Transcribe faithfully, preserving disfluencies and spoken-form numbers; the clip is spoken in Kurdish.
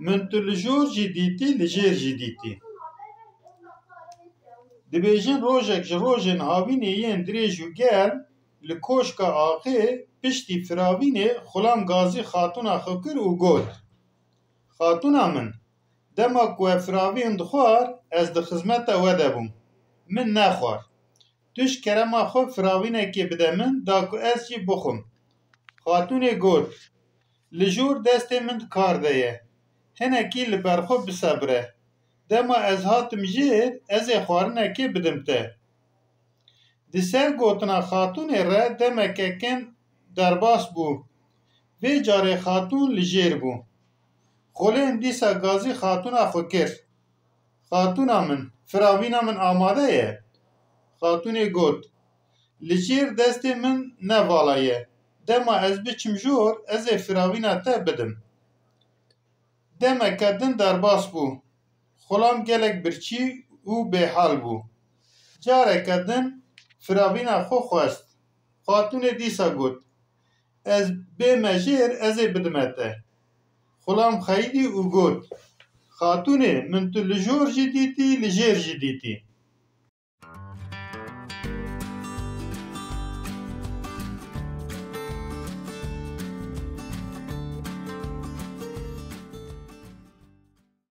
Min tu li jor jî dîtî, li jêr jî dîtî. Dibêjin rojek ji rojên havînê yên dirêj û germ li koşka axê piştî firavînê xulam gazî xatûna xwe kir û got, Xatûna min, dema ku we firavîn dixwar, ez di xizmeta we de bûm. Min nexwar. Tu ji kerema xwe firavînekê bide min da ku ez jî bixwim. Xatûnê got, Li jor destê min di kar de ye. Hinekî li ber xwe bisebire. Dema ez hatim jêr, ez ê xwarinekê bidim te. Di ser gotina xatûnê re demeke kin derbas bû. Vê carê xatûn li jêr bû. Xulên dîsa gazî xatûna xwe kir. Xatûna min, firavîna min amade ye. Xatûnê got, Li jêr destê min ne vala ye. Dema ez biçim jor, ez ê firavîna te bidim. Demeke din derbas bû. Xulam gelek birçî û bêhal bû. Careke din firavîna xwe xwest. Xatûnê dîsa got, Ez bême jêr, ez ê bidime te. Xulam xeyidî û got, Xatûnê, min tu li jor jî dîtî, li jêr jî dîtî.